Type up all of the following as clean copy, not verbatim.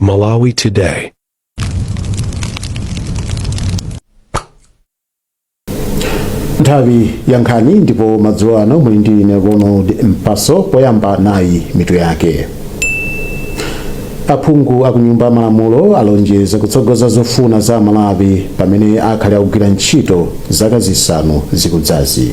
Malawi Today. Nthawi ya nkhani, ndipo madzulo ano muli ndi ine Ronald Mpaso. Poyamba nayi mitu yake. Aphungu aku Nyumba ya Malamulo alonjeza kutsogoza zofuna za Malawi pamene akhale akugwira ntchito zaka 5 zikudzazi.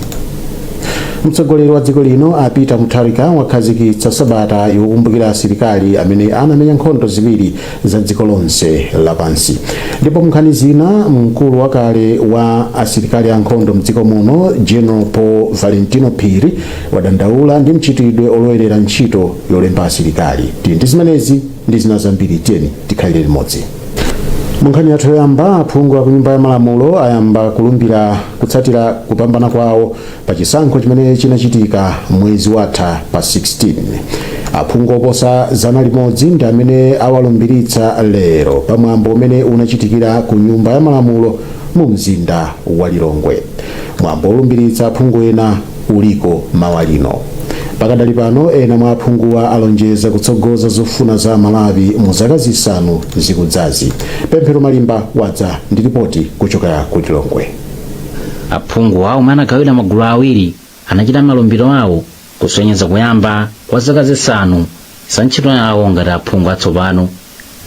Mtsogoleri wa dziko lino a Peter Mutharika wakhazikitsa sabata yokumbukira asilikali amene anamenya nkhondo ziwiri za dziko lonse lapansi. Ndipo munkhani zina, mkulu wakale wa asilikali ankhondo mdziko muno General Paul Valentino Phiri wadandaula ndi mchitidwe olowerera ntchito yolemba asilikali. Tili ndi zimenezi ndi zina zambiri, tiyeni tikhalire limodzi. Munkhani yathu yoyamba, aphungu aku Nyumba ya Malamulo ayamba kulumbira kutsatira kupambana kwawo pa chisankho chimene chinachitika mwezi watha pa 16. Aphungu oposa 100 ndi amene awalumbiritsa lero pamwambo umene unachitikira ku Nyumba ya Malamulo mu mzinda wa Lilongwe. Mwambo olumbiritsa aphungu ena uliko mawa lino. Pakadali pano, ena mwa aphunguwa alonjeza kutsogoza zofuna za Malawi mu zaka 5 zikudzazi. Pemphero Malimba wadza ndi ripoti kuchokera ku Lilongwe. Aphungu awo omwe anagawidwa magulu awiri anachita malumbiro awo kusonyeza kuyamba kwa zaka 5 za ntchito yawo ngati aphungu atsopano.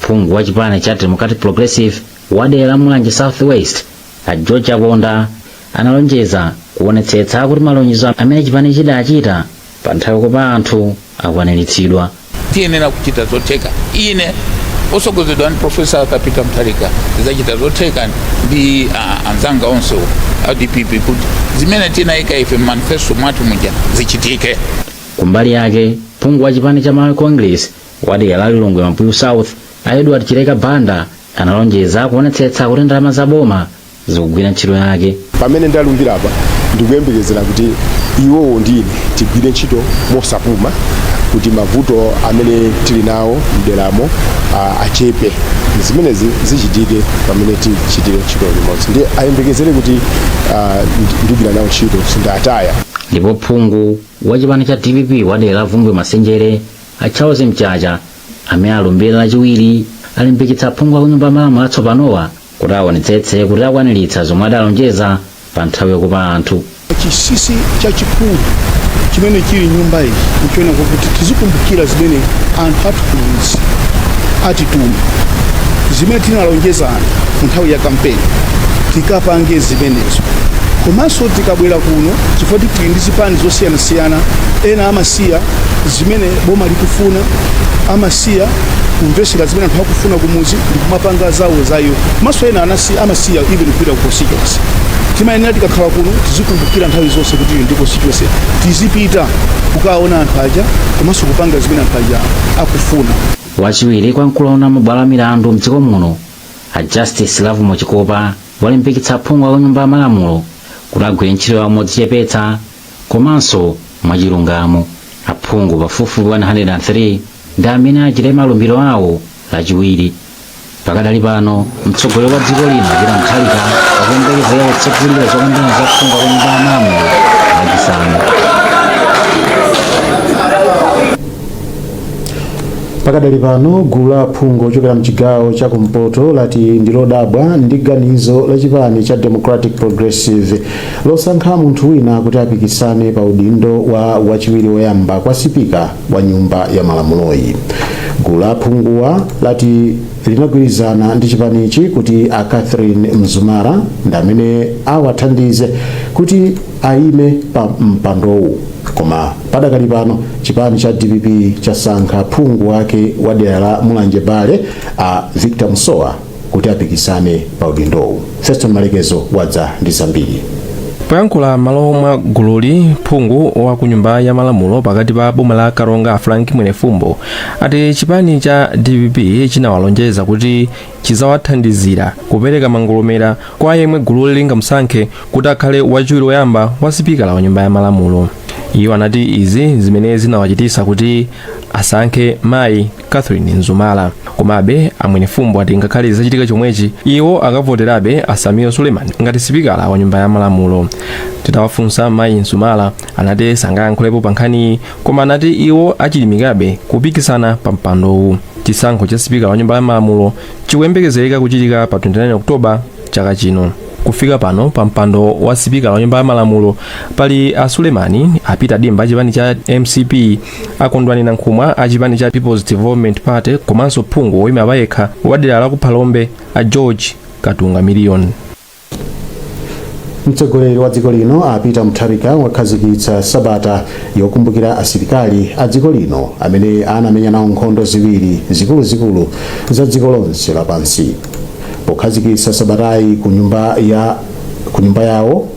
Phungu wa chipani cha Democratic Progressive wa dera la Mulanje South West a George Chaponda analonjeza kuonetsetsa kuti malonjezo amene chipani chidachita pa nthawi yokopa anthu akwaniritsidwa. Tiyenera kuchita zotheka. Ine osogozedwa ndi Professor Arthur Peter Mutharika tidzachita zotheka ndi anzanga onse a DPP kuti zimene tinayika ife manifesto mwathu muja zichitike. Kumbali yake, phungu wa chipani cha Malawi Congress wa dera la Lilongwe Mabuyu South a Edward Chileka Banda analonjeza kuonetsetsa kuti ndalama za boma zikugwira ntchito yake. Pamene ndalumbira apa, ndikuyembekezera kuti iwowo ndi ine tigwire ntchito mosapuma kuti mavuto amene tili nawo mderamo achepe. Zimenezi zichitike pamene tichitire ntchito limodzi, ndi ayembekezere kuti ndigwira nawo ntchito, sindataya. Ndipo phungu wa chipani cha DPP wa dera la Bvumbwe Masenjere a Charles Mchacha amene alumbira Lachiwiri alimbikitsa aphungu aku Nyumba ya Malamulo atsopanowa kuti aonetsetse kuti akwaniritsa zomwe adalonjeza pa nthawi yokopa anthu. Chinsinsi chachikulu chimene chili nyumba iyi nchoona kuti tizikumbukira zimene anthu athu kumudzi atituma, zimene tinalonjeza anthu mu nthawi ya kampeni, tikapange zimenezo. Komanso tikabwera kuno, chifukwa tili ndi zipani zosiyanasiyana, ena amasiya zimene boma likufuna, amasiya kumvesera zimene anthu akufuna kumuzi ndikumapanga zawo zayo. Komanso ena amasiya even kupita ku constituency. Timayenera tikakhala kuno tizikumbukira nthawi zonse kuti ili ndi constituency, tizipita kukaona anthu aja komanso kupanga zimene anthu aja akufuna. Wachiwiri kwa mkulu woona mabwalo a milandu mdziko muno a Justice Lovemore Chikopa walimbikitsa aphungu a Nyumba ya Malamulo kuti agwire ntchito yawo modzichepetsa komanso mwachilungamo. Aphungu pafupifupi 103 ndi amene achite malumbiro awo Lachiwiri. Pakadali pano, mtsogoleri wa dziko lino Peter Mutharika akuyembekezeka kutsegulira zokambirana za aphungu a Nyumba ya Malamulo Lachisanu. Pakadali pano, gulu la aphungu ochokera mchigawo cha kumpoto lati ndi lodabwa ndi ganizo la chipani cha Democratic Progressive losankha munthu wina kuti apikisane pa udindo wa wachiwiri woyamba kwa sipika wa Nyumba ya Malamuloyi. Gulu la aphunguwa lati linagwirizana ndi chipanichi kuti a Catherine Mzumara ndi amene awathandize kuti ayime pa mpandowu, koma padakali pano chipani cha DPP chasankha phungu wake wa dera la Mulanje Bale a Victor Musowa kuti apikisane pa udindowu. Feston Malekezo wadza ndi zambiri. Poyankhula m'malo mwa gululi, phungu wa ku Nyumba ya Malamulo pakati pa boma la Karonga Frank Mwenefumbo ati chipani cha DPP chinawalonjeza kuti chizawathandizira kupereka mangolomera kwa yemwe gululi lingamusankhe kuti akhale wachiwiri woyamba wa sipikala wa Nyumba ya Malamulo. Iwo anati izi zimene zinawachitisa kuti asankhe mayi Catherine Mzumara. Komabe a Mwenefumbo ati ngakhale zachitika chomwechi, iwo akavoterabe a Sameer Suleman ngati sipikala wa Nyumba ya Malamulo. Titawafunsa mayi Mzumara, anati sangayankhulepo pa nkhaniyi, koma anati iwo achilimikabe kupikisana pa mpandowu. Chisankho cha sipikala wa nyumba ya malamulo chikuyembekezereka kuchitika pa 29 Oktoba chaka chino. Kufika pano, pa mpando wa sipikala wa nyumba ya malamulo pali a Sulemani, a Peter Dimba chipani cha MCP, a Kondwani Nankhumwa a chipani cha People's Development Party, komanso phungu woyima payekha wa dera la Kuphalombe, a George Katunga Miliyoni. Mtsogoleri wa dziko lino, a Peter Mutharika, wakhazikitsa sabata yokumbukira asilikali a dziko lino amene anamenya nawo nkhondo ziwiri zikuluzikulu za dziko lonse lapansi. Pokhazikitsa sabatayi ku nyumba yawo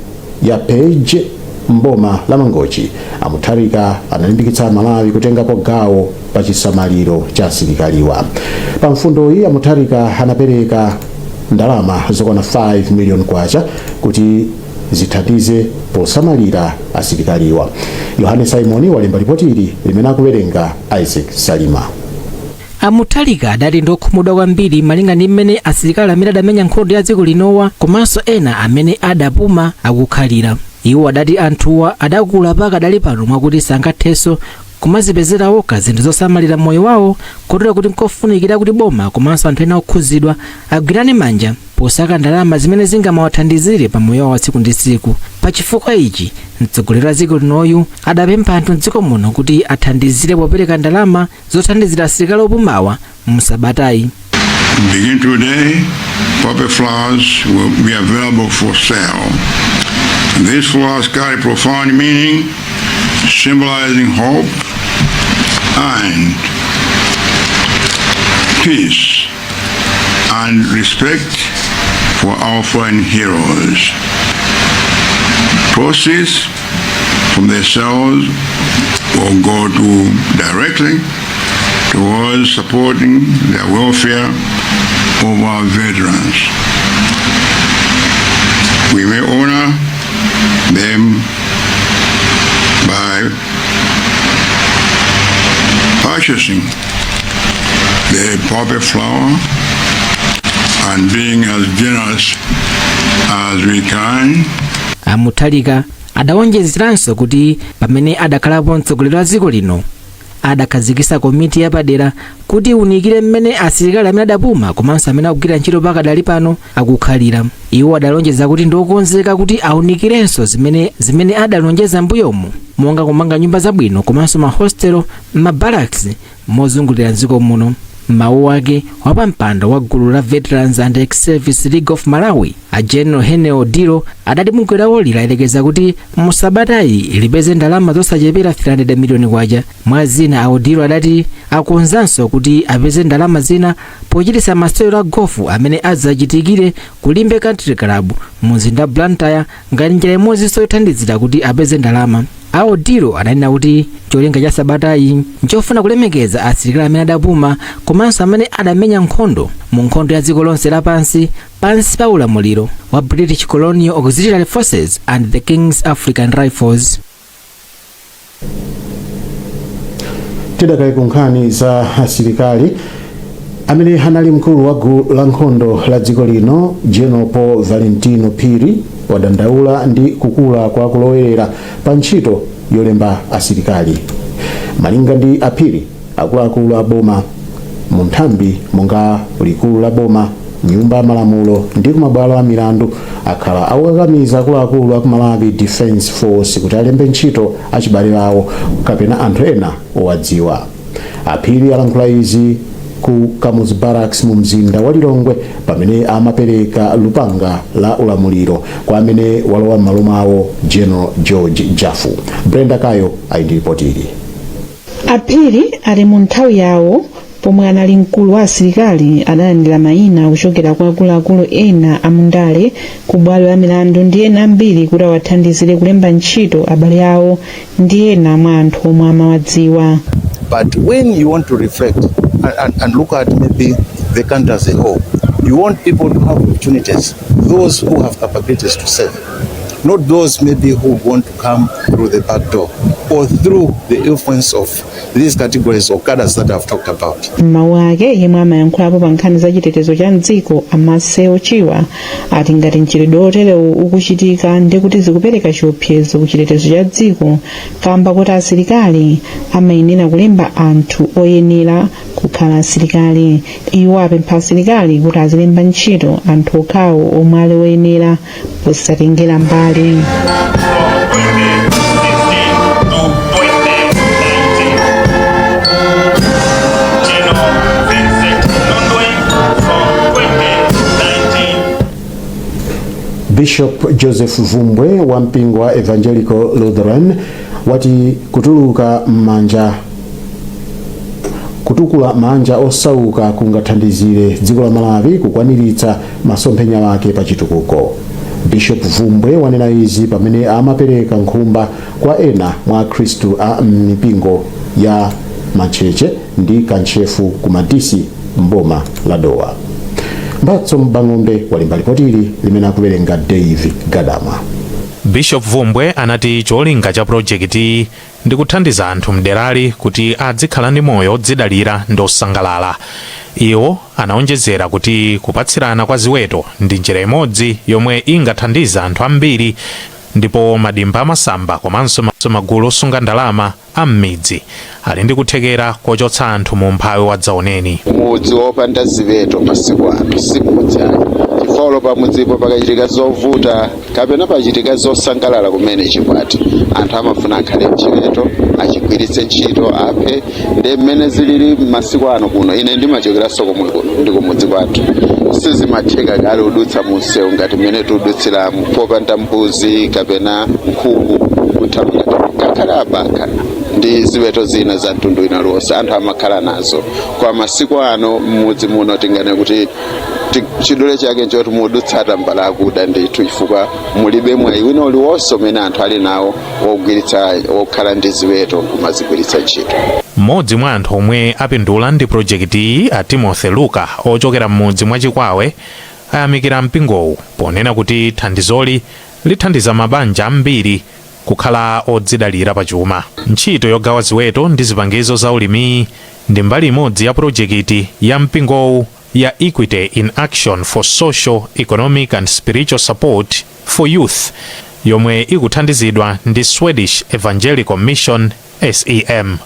ya Page mboma la Mangochi, a Mutharika analimbikitsa Amalawi kutengapo gawo pa chisamaliro cha asilikaliwa. Pa mfundoyi, a Mutharika anapereka ndalama zokwana 5 million kwacha kuti zithandize posamalira asilikaliwa. Yohane Simoni walemba ripoti ili limene akuwerenga Isaac Salima. A Mutharika adati ndiokhumudwa kwambiri malinga ndi mmene asilikali amene adamenya nkhondo ya dziko linowa komanso ena amene adapuma akukhalira. Iwo adati anthuwa adakula pakadali pano mwakuti sangathenso kumazipezera okha zinthu zosamalira moyo wawo, kotero kuti nkofunikira kuti boma komanso anthu ena okhuzidwa agwirane manja posaka ndalama zimene zingamawathandizire pa moyo wawo wa tsiku ndi tsiku. Pachifukwa ichi, mtsogoleri wa dziko linoyu adapempha anthu mdziko muno kuti athandizire popereka ndalama zothandizira asilikali opumawa msabatayi. Begin today, poppy flowers will be available for sale. These flowers carry profound meaning, symbolizing hope and peace and respect for our fallen heroes. Proceeds from the sales will go to directly towards supporting the welfare of our veterans. We may honor them by purchasing the poppy flower and being as generous as we can. A Mutharika adawonjezeranso kuti pamene adakhalapo mtsogoleri wa dziko lino, adakhazikitsa komiti yapadera kuti iwunikire mmene asilikali amene adapuma komanso amene akugwira ntchito pakadali pano akukhalira. Iwo adalonjeza kuti ndiokonzeka kuti awunikirenso zimene adalonjeza mbuyomu, monga kumanga nyumba zabwino komanso mahostelo m'mabarracks mozungulira mdziko muno. Mawu ake, wapampando wa gulu la Veterans and Ex-Service League of Malawi, a General Henry Odilo, adati bungwe lawoli layelekeza kuti musabatayi lipeze ndalama zosachepera 300 miliyoni kwacha. Mwa zina, a Odilo adati akonzanso kuti apeze ndalama zina pochititsa masewero a gofu amene adzachitikire ku Limbe Country Club mu mzinda Blantyre ngati njira imodzinso yothandizira kuti apeze ndalama. A Odilo adanena kuti cholinga cha sabatayi nchofuna kulemekeza asilikali amene adapuma komanso amene adamenya nkhondo mu nkhondo ya dziko lonse lapansi pansi pa ulamuliro wa British Colonial Auxiliary Forces and the King's African Rifles. Tidakali ku nkhani za asilikali, amene anali mkulu wa gulu la nkhondo la dziko lino, General Paul Valentino Phiri, wadandaula ndi kukula kwa kulowerera pa ntchito yolemba asilikali. Malinga ndi a Phiri, akuluakulu a boma mu nthambi monga likulu la boma, nyumba ya malamulo ndi kumabwalo a milandu akhala akukakamiza akuluakulu aku Malawi Defence Force kuti alembe ntchito achibale awo kapena anthu ena owadziwa. A Phiri alankhula izi ku Kamuzu Barracks mu mzinda wa Lilongwe pamene amapereka lupanga la ulamuliro kwa amene walowa m'malo mwawo, General George Jafu. Brenda Kayo ali ndi ripoti ili. A Phiri ali mu nthawi yawo pomwe anali mkulu wa asilikali, adalandira mayina kuchokera kwa akuluakulu ena amundale, ku bwalo la milandu ndi ena ambiri kuti awathandizire kulemba ntchito abale awo ndi ena mwa anthu omwe amawadziwa. But when you want to reflect and look at maybe the country as a whole, you want people to have opportunities, those who have capabilities to serve. Not those maybe who want to come through the back door or through the influence of these categories of cadres that I've talked about. M'mawu ake, yemwe amayankhulapo pa nkhani za chitetezo cha mdziko, a Marcel Chiwa, ati ngati mchitidwe oterewu ukuchitika, ndi kuti zikupereka chiopsezo ku chitetezo cha dziko, kamba kuti asilikali amayenera kulemba anthu oyenera kukhala asilikali. Iwo apempha asilikali kuti azilemba ntchito anthu okhawo omwe ali oyenera posatengera mbali. 2016 to 2019. General Vincent Nundwe from 2019. Bishop Joseph Vumbwe wa mpingo wa Evangelical Lutheran wati kutuluka m'manja kutukula manja osauka kungathandizire dziko la Malawi kukwaniritsa masomphenya ake pa chitukuko. Bishop Vumbwe wanena izi pamene amapereka nkhumba kwa ena mwa akhristu a mipingo ya Macheche ndi Kantchefu ku Madisi, mboma la Dowa. Mphatso Mbang'ombe walemba lipotili limene akuwerenga Dave Gadama. Bishop Vumbwe anati cholinga cha pulojekiti ndi kuthandiza anthu mderali kuti adzikhala ndi moyo odzidalira ndi osangalala. Iwo anaonjezera kuti kupatsirana kwa ziweto ndi njira imodzi yomwe ingathandize anthu ambiri, ndipo madimba amasamba komanso magulu osunga ndalama a m'midzi ali ndi kuthekera kochotsa anthu mu umphawi wadzaoneni. Mudzi wopanda ziweto masiku ano si mudzi ayi, chifukwa pamudzipo pakachitika zovuta kapena pachitika zosangalala kumene, chikwati, anthu amafuna akhale mchiweto, achigwiritse ntchito, aphe. Ndi mmene zilili masiku ano kuno. Ine ndimachokeranso komwe kuno, ndi kumudzi kwathu. Sizimatheka kale udutsa munsewu ngati mmene tiudutsiramu popanda mbuzi kapena nkhuku kuthamanga, ngakhale abaka ndi ziweto zina za mtundu wina uliwonse anthu amakhala nazo. Kwa masiku ano mmudzi muno tingane kuti chidule chake nchoti mudutsa tambala akuda ndithu, chifukwa mulibe mwayi wina uliwonse umene anthu ali nawo wogwiritsa, wokhala ndi ziweto kumazigwiritsa ntchito. Mmodzi mwa anthu omwe apindula ndi pulojekiti iyi, a Timothy Luka ochokera m'mudzi mwa Chikwawe, ayamikira mpingowu ponena kuti thandizoli lithandiza mabanja ambiri kukhala odzidalira pachuma. Ntchito yogawa ziweto ndi zipangizo za ulimi ndi mbali imodzi ya pulojekiti ya mpingowu ya Equity in Action for Social, Economic and Spiritual Support for Youth, yomwe ikuthandizidwa ndi Swedish Evangelical Mission, SEM.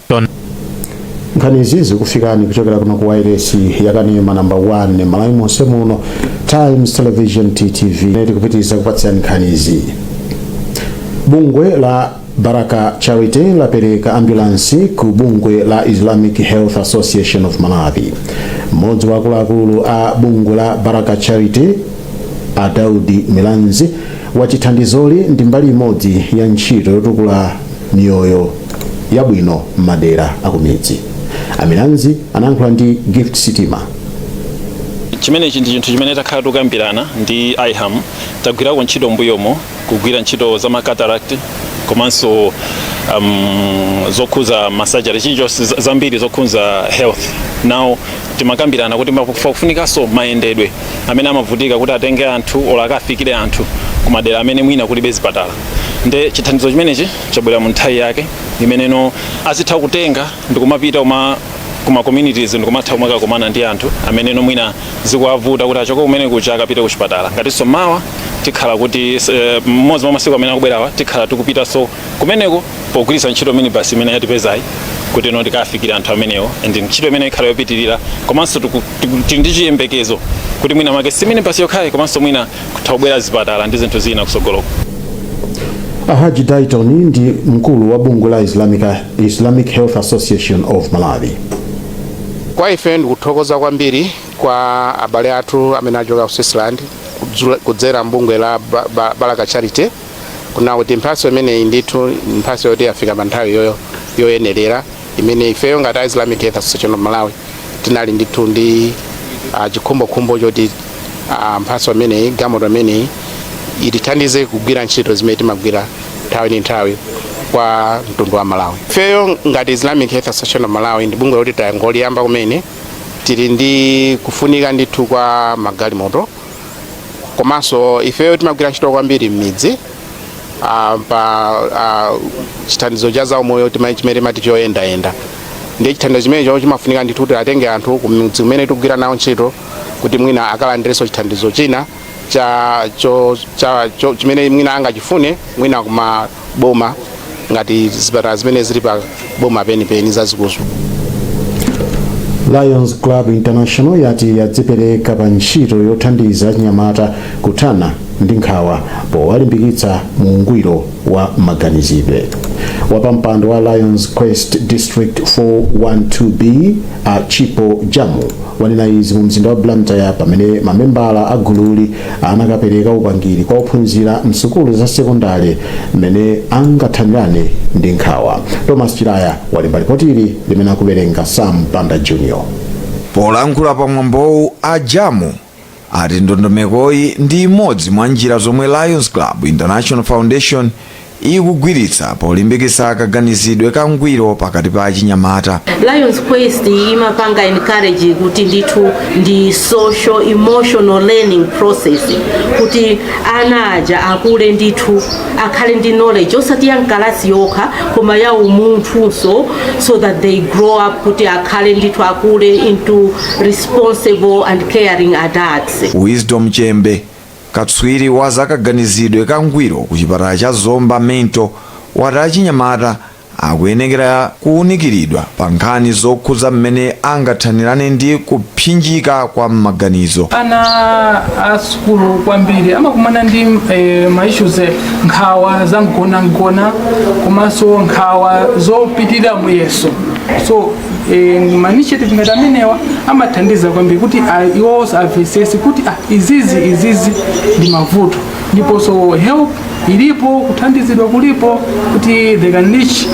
Nkhanizi zikufikani kuchokera kuno ku wireless yakanema namba 1 Malawi monse muno, Times Television, TTV. Tikupitiriza kupatsirani nkhanizi. Bungwe la Baraka Charity lapereka ambulansi ku bungwe la Islamic Health Association of Malawi. Mmodzi wa akuluakulu a bungwe la Baraka Charity, a Daudi Milanzi, wati thandizoli ndi mbali imodzi ya ntchito yotukula miyoyo yabwino m'madera akumidzi. Amilanzi anayankhula ndi Gift Sitima. Chimenechi ndi chinthu chimene takhala tikukambirana ndi IHAM. Tagwirako ntchito mbuyomo, kugwira ntchito za ma cataract komanso zokhuza ma surgery, chilichonse zambiri zokhuza health. Now timakambirana kuti pakufunikanso mayendedwe amene amavutika kuti atenge anthu olo akafikire anthu kumadera amene mwina kulibe zipatala. Nde chithandizo chimenechi chabwera mu nthawi yake imeneno azitha kutenga ndikumapita kuma communities, ndikumatha kumakakumana ndi anthu ameneno mwina zikuwavuta kuti achoke kumene kucha akapite ku chipatala. Ngatinso mawa tikhala kuti mmodzi mwa masiku amene akubwerawa tikhala tikupitanso kumeneko pogwiritsa ntchito minibus imene yatipezayi kuti ino tikafikire anthu amenewo, and ntchito imene ikhala yopitirira. Komanso tili ndi chiyembekezo kuti mwina make si minibus yokhayi, komanso mwina kutha kubwera zipatala ndi zinthu zina kusogoloko. Ahaji Dayton ndi mkulu wa bungwe la Islamic Health Association of Malawi. Kwa ife ndikuthokoza kwambiri kwa abale athu amene achoka ku Switzerland kudzera mbungwe la Baraka Charity, kuna kuti mphatso imeneyi ndithu mphatso yoti yafika pa nthawi yoyenerera imene ifeyo ngati Islamic Health Association of Malawi tinali ndithu ndi chikhumbokhumbo choti mphatso imeneyi, galimoto imeneyi, itithandize kugwira ntchito zimene timagwira nthawi ndi nthawi kwa mtundu wa Malawi. Ifeyo ngati Islamic Health Association of Malawi ndi bungwe loti tangoliyamba kumene, tili ndi kufunika ndithu kwa magalimoto, komanso ifeyo timagwira ntchito kwambiri m'midzi. Pa chithandizo cha zaumoyo chimene timati choyendayenda, ndiye chithandizo chimenecho chimafunika ndithu kuti atenge anthu kumudzi kumene tikugwira nawo ntchito, kuti mwina akalandirenso chithandizo china cha cho, cha cho, chimene mwina angachifune mwina kumaboma, ngati zipatala zimene zili pa boma penipeni zazikulu. Lions Club International yati yadzipereka pa ntchito yothandiza achinyamata kuthana ndi nkhawa powalimbikitsa mu ungwiro wa maganizidwe. Wapampando wa Lions Quest District 412B, a Chipo Jamu, wanena izi mu mzinda wa Blantyre pamene mamembala a gululi anakapereka upangiri kwa ophunzira msukulu za sekondale mmene angathanirane ndi nkhawa. Thomas Chilaya walemba ripotili limene akuwerenga Sam Panda Junior. Polankhula pamwambowu, a Jamu ati ndondomekoyi ndi imodzi mwa njira zomwe Lions Club International Foundation ikugwiritsa polimbikitsa kaganizidwe ka ngwiro pakati pa achinyamata. Lions Quest imapanga encourage kuti ndithu ndi social emotional learning process, kuti ana aja akule ndithu, akhale ndi knowledge osati ya mkalasi yokha koma ya umunthuso, so that they grow up kuti akhale ndithu akule into responsible and caring adults. Wisdom Chembe, katswiri wa zakaganizidwe ka ngwiro ku chipatala cha Zomba Mental, wati achinyamata akuyenekera kuwunikiridwa pa nkhani zokhudza mmene angathanirane ndi kupsinjika kwa maganizo. Ana a sukulu kwambiri amakumana ndi ma issues, nkhawa za mgonamgona komanso nkhawa zopitirira muyeso. So ma initiative ngati amenewa amathandiza kwambiri kuti iwonso amvetsetse kuti izizi ndi mavuto, ndiponso help ilipo, kuthandizidwa kulipo, kuti they can reach,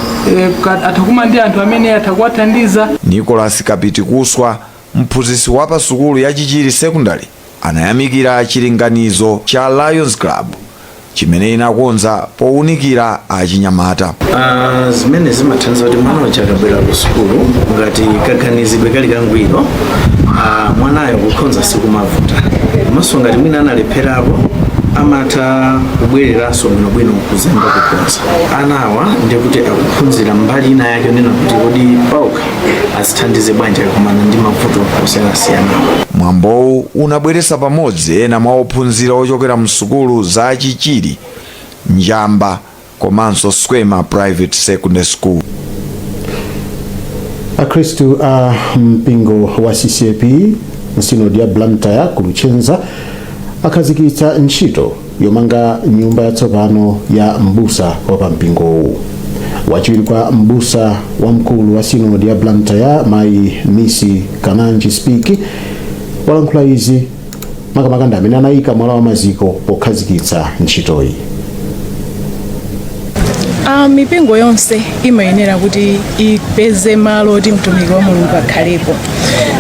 atha ndi anthu amene atha kuwathandiza. Nicholas Kapiti Kuswa, mphunzitsi wa pa sukulu ya Chichiri Secondary, anayamikira chilinganizo cha Lions Club chimene inakonza powunikira achinyamata. Zimene zimathandiza kuti mwana uja akabwera ku sukulu, ngati kaganizidwe kali kangwiro, mwanayo kukhonza sikumavuta, komanso ngati mwina analepherapo amatha kubwereranso bwinobwino kuzemba kukhonza. Anawa ndiye kuti akuphunzira mbali ina yake yonena kuti kodi paokha azithandize bwanji akakumana ndi mavuto osiyanasiyanawo. Mwambowu unabweretsa pamodzi ena mwa ophunzira ochokera msukulu za Chichiri, Njamba komanso Swema Private Secondary School. Akhristu a mpingo wa CCAP Sinodi ya Blantyre ku Luchenza akhazikitsa ntchito yomanga nyumba yatsopano ya mbusa wa pampingowu. Wachiwiri kwa mbusa wamkulu wa Sinodi ya Blantyre, mayi Misi Kananji Spiki, walankhula izi makamaka ndi amene anayika mwala wa maziko pokhazikitsa ntchitoyi. Mipingo yonse imayenera kuti ipeze malo oti mtumiki wa Mulungu akhalepo.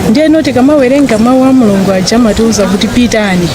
Ndiyeno tikamawerenga mawu a Mulungu aja amatiuza kuti pitani,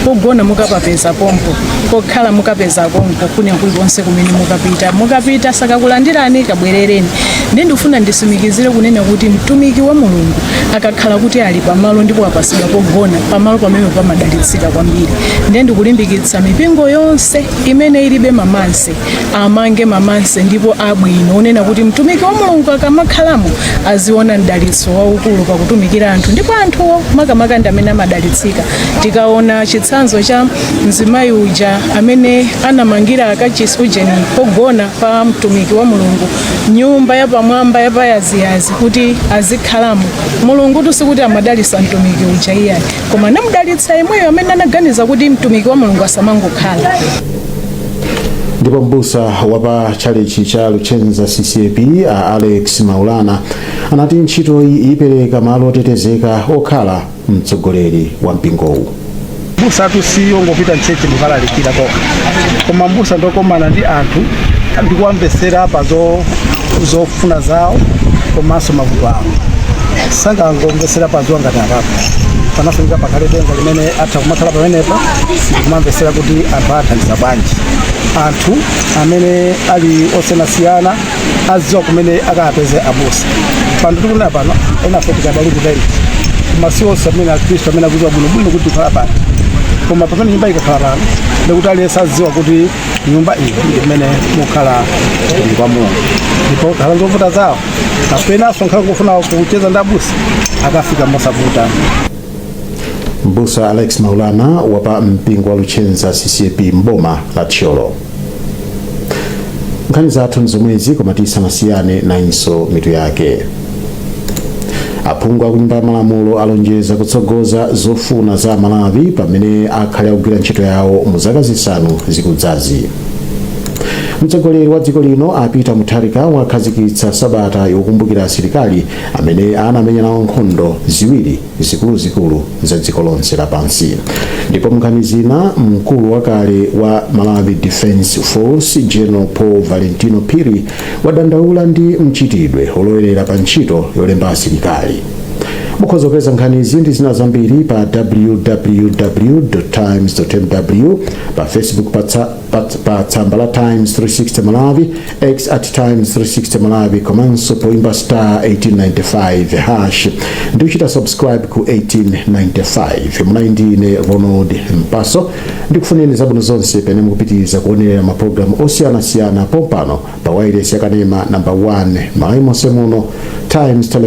pogona mukapapeza pompo, pokhala mukapeza pompo, kuna kulikonse kumene mukapita, mukapita sakakulandirani, kabwerereni. Ndiye ndikufuna ndisimikizire kunena kuti mtumiki wa Mulungu akakhala kuti ali pamalo ndipo apasidwa pogona, pamalo pamene pamadalitsika kwambiri. Ndiye ndikulimbikitsa mipingo yonse imene ilibe mamanse amange mamanse, ndipo abwino, onena kuti mtumiki wa Mulungu akamakhalamo aziona mdalitso waukulu pakutumikira anthu, ndipo anthuwo makamaka ndi amene amadalitsika. Tikaona chitsanzo cha mzimayi uja amene anamangira akachisi ujeni pogona pa mtumiki wa Mulungu nyumba yapamwamba yapayaziyazi kuti azikhalamo, Mulungu sikuti amadalitsa mtumiki uja iyayi, koma anamudalitsa yemweyo amene anaganiza kuti mtumiki wa Mulungu asamangokhala. Ndipo mbusa wa pa tchalitchi cha Luchenza CCAP, a Alex Maulana, anati ntchitoyi ipereka malo otetezeka okhala mtsogoleri wa mpingowu. Mbusa atu si ongopita mchechi ndikalalikira kokha, koma mbusa ndokomana ndi anthu ndikuwamvesera pa zofuna zawo komanso mavuto awo. Sangangomvesera pa zuwa ngati apapo, panafunika pakhale denga limene atha kumakhala pamenepa ndikumamvesera kuti anthu athandiza bwanji. Anthu amene ali osiyanasiyana azidziwa kumene akapeze abusa. Pano tikunena pano, enafe tikadali kutenti, koma si onse amene akhristu amene akudziwa bwinobwino kuti tikhala pano. Koma pamene nyumba ikakhala pano Ndikuti aliyense azidziwa kuti nyumba iyi ndi imene mukhala mtumiki wa Mulungu, ndipo khala zovuta zawo kapenanso nkhala kufuna kucheza ndi abusa, akafika mosavuta. Mbusa Alex Maulana wapa mpingo wa Luchenza CCAP mboma la Thyolo. Nkhani zathu nzomwezi, koma tisanasiyane, nayinso mitu yake. Aphungu akunyumba ya malamulo alonjeza kutsogoza zofuna za Malawi pamene akhale akugwira ntchito yawo mu zaka 5 zikudzazi. Mtsogoleri wa dziko lino a Peter Mutharika wakhazikitsa sabata yokumbukira asilikali amene anamenya nawo nkhondo ziwiri zikuluzikulu za dziko lonse lapansi. Ndipo mnkhani zina, mkulu wakale wa Malawi Defence Force General Paul Valentino Phiri wadandaula ndi mchitidwe olowerera pa ntchito yolemba asilikali. Mukhoza kupeza nkhani izi ndi zina zambiri pa www.times.mw, pa Facebook pa tsamba la Times 360 Malawi, X @Times360 Malawi, komanso poimba *1895# ndi kuchita subscribe ku 1895. Munali ndi ine Ronald Mpaso. Ndikufunireni zabwino zonse pene mukupitiriza kuonerera mapulogalamu osiyanasiyana pompano pa wireless yakanema namba 1 Malawi monse muno, Times Television.